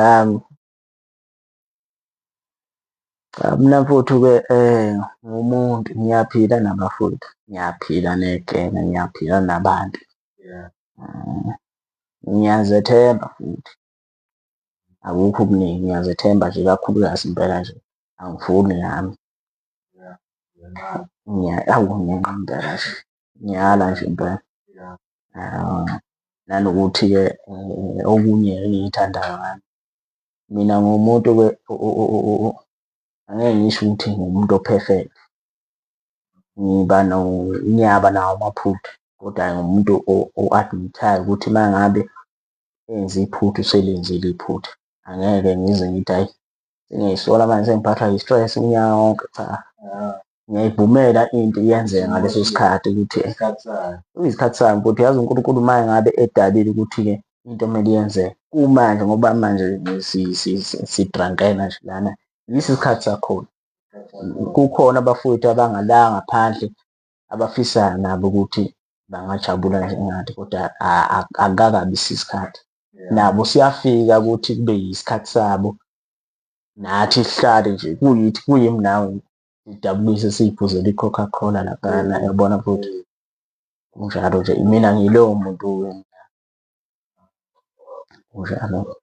yami. Cha, mina mfowethu-ke ngumuntu ngiyaphila nabafowethu, ngiyaphila negenge, ngiyaphila nabantu. Ngiyazethemba futhi, akukho okuningi ngiyazethemba nje ikakhulukazi impela nje angifuni nami. Awu ngiyenqaba impela nje, ngiyala nje impela. Nanokuthi-ke okunye engikuthandayo ngami, mina ngiwumuntu-ke angeke ngisho ukuthi ngiwumuntu o-perfect. Ngiba ngiyaba nawo amaphutha kodwa ngiwumuntu o-admit-ayo ukuthi uma ngabe enze iphutha uselenzile iphutha. Angeke ngize ngithi hhayi sengiyay'sola manje sengiphathwa yi-stress unyaka wonke, cha. Ngiyayivumela into iyenzeke ngaleso sikhathi ukuthi kuyisikhathi sami futhi yazi uNkulunkulu uma ngabe edalile ukuthi-ke into kumele iyenzeke kumanje ngoba manje sidrankena nje lana, yiso isikhathi sakhona. Kukhona abafowethu abangala ngaphandle abafisayo nabo ukuthi bangajabula njengathi kodwa akukakabi isikhathi. Nabo siyafika ukuthi kube yisikhathi sabo, nathi sihlale nje kuyithi kuyimi nawe sijabulise siy'phuzele i-Coca Cola laphayana yabona futhi. Kunjalo nje mina ngiyilowo muntu-ke mina. Kunjalo.